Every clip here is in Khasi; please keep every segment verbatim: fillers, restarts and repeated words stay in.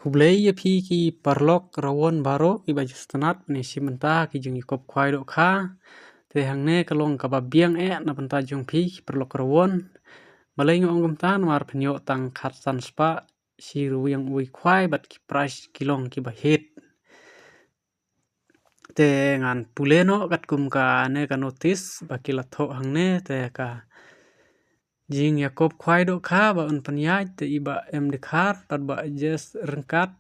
Khublei ïa phi ki paralok rawon baroh kiba ju sngewtynnat ban ïa shim bynta ki jingïakop khwai dohkha. Te hangne ka long kaba biang eh na bynta jong phi ki paralok rawon. Balei nga ong kumta? Namar phin ïoh tang khatsan spah shi ryngwiang uwei khwai bad ki prize ki long kiba hit. Te ngan pule noh katkum kane ka notice ba ki la thoh hangne. Te ka jingïakop khwai dohkha ba un pynïaid te i Bah M Dkhar bad Bah Jes Ryngkat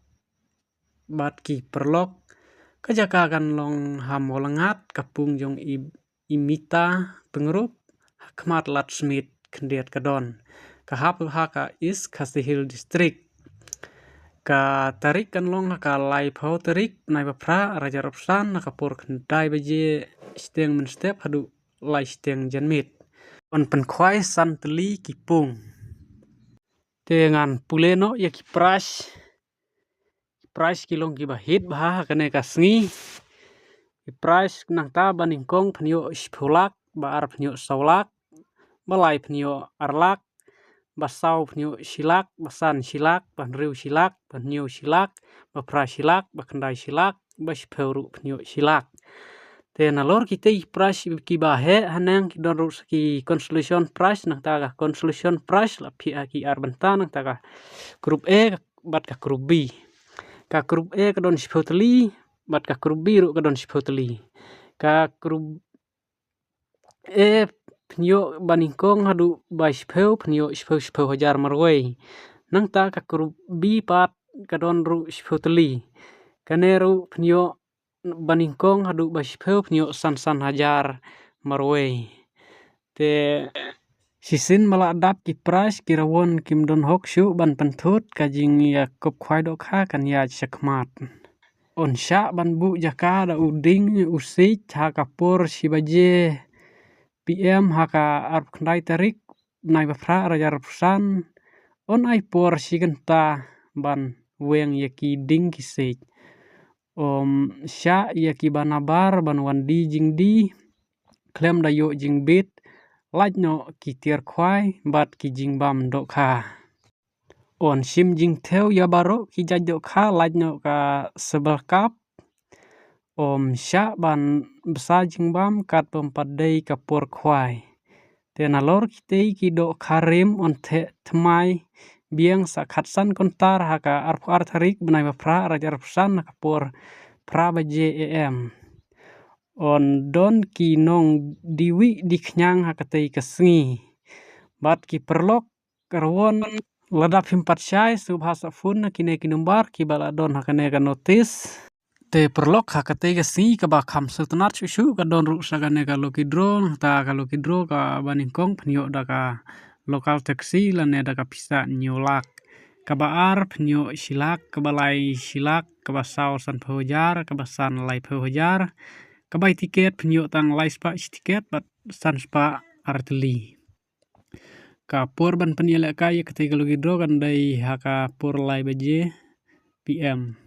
bad ki paralok. Ka jaka kan long ha Mawlyngngat, ka pung jong i, i Mita Pyngrope, ha khmat Lad Smit khyndiat ka don. Ka hap ha ka East Khasi Hills District. Ka tarik kan long ha ka laiphew tarik bnai ba phra arhajar arphew san, na ka por khyndai baje shiteng mynstep haduh lai shiteng janmiet. Yn pynkhwai san tylli ki pung. Te ngan pule noh ïa ki prize. Ki prize ki long kiba hit bha ha kane ka sngi. Ki prize nangta ba nyngkong phin ïoh shiphew lak, ba ar phin ïoh saw lak, ba lai phin ïoh ar lak, ba saw phin ïoh shi lak, ba san shi lak, ba hynriew shi lak, ba hynñiew shi lak, ba phra shi lak, ba khyndai shi lak, ba shiphew ruh phin ïoh shi lak. Te nalor kitei ki prize kiba heh haneng ki don ruh sa ki consolation prize, nangta ka consolation prize la phiah ha ki ar bynta, nangta ka group A bad ka group B. Ka group A ka don shiphew tylli bad ka group B ruh ka don shiphew tylli. Ka group A phin ïoh ba nyngkong haduh ba shiphew phin ïoh shiphew shiphew hajar marwei. Nangta ka group B pat ka don ruh shiphew tylli. Kane ruh phin ïoh ba nyngkong haduh ba shiphew phin ïoh san san hajar marwei. Te shisien ba la dap ki prize ki rawon kim don hok shuh ban pynthut ka jingïakop khwai dohkha kan ïaid shakhmat. Yn shah ban buh jaka da u dieng u siej ha ka por shi baje P M ha ka arphew khyndai tarik bnai ba phra arhajar arphew san. Yn ai por shi kynta ban weng ïa ki dieng ki siej. Ym shah ïa kiba nabar ban wan die jingdie khlem da ïoh jingbit. Lait noh ki tiar khwai bad ki jingbam dohkha. Yn shim jingthew ïa baroh ki jait dohkha, lait noh ka Sebelkap. Ym shah ban bsa jingbam katba ym pat dei ka por khwai. Te nalor kitei ki dohkha rim yn theh thymmai biang sa khatsan kynta ha ka arphew ar tarik bnai ba phra arhajar arphew san ha ka por phra baje A M. Yn don ki nongdie wieh die khñiang ha katei ka sngi. Bad ki paralok rawon, lada phim pat shai, sngewbha sa phone na kine ki number kiba la don ha kane ka notice. Te paralok, ha katei ka sngi kaba kham sngewtynnat shuh shuh ka don ruh sa kane ka lucky draw. Nangta ka lucky draw kaba nyngkong phin ïoh da ka local taxi lane da ka pisa hynñiew lak. Kaba ar phin ïoh shi lak, kaba lai shi lak, kaba saw sanphew hajar, kaba san laiphew hajar, kaba ïa tiket phin ïoh tang lai spah shi tiket bad san spah ar tylli. Ka por ban pynïalehkai ïa katei ka lucky draw kan dei ha ka por lai baje P M.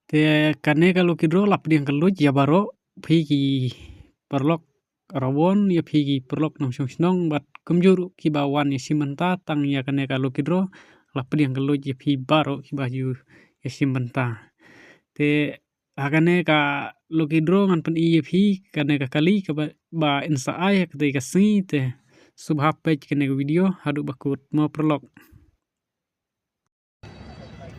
Te kane ka lucky draw la pdiang kylluid ïa baroh phi ki paralok rawon, ïa phi ki paralok nongshong shnong bad kumjuh ruh kiba wan ïa shim bynta tang ïa kane ka lucky draw, la pdiang kylluid ïa phi baroh kiba ju ïa shim bynta. Te ha kane ka lucky draw ngan pyni ïa phi kane ka kali kaba, ba yn sa ai ha katei ka sngi. Te sngewbha peit kane ka video haduh ba kut mo paralok.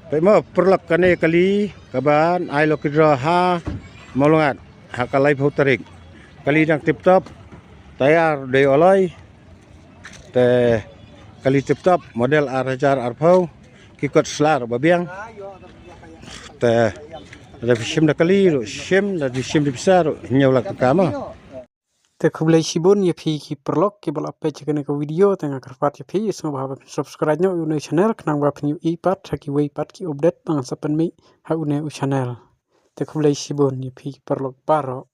Peit mo paralok, kane kali kaban ai lucky draw ha Mawlyngngat ha ka laiphew tarik. Kali dang tip top, tayar dei oloi. Te kali tip top model ar hajar arphew, ki kot slar ba biang. Te lada phi shim da kali ruh shim, lada phi shim da pisa ruh hynñiew lak tyngka mo. Te khublei shibun ïa phi ki paralok kiba la peit ïa kane ka video. Te nga kyrpad ïa phi sngewbha ba phin subscribe noh ïa une u channel khnang ba phin ïohi pat ha kiwei pat ki update ba ngan sa pynmih ha une u channel. Te khublei shibun ïa phi ki paralok baroh.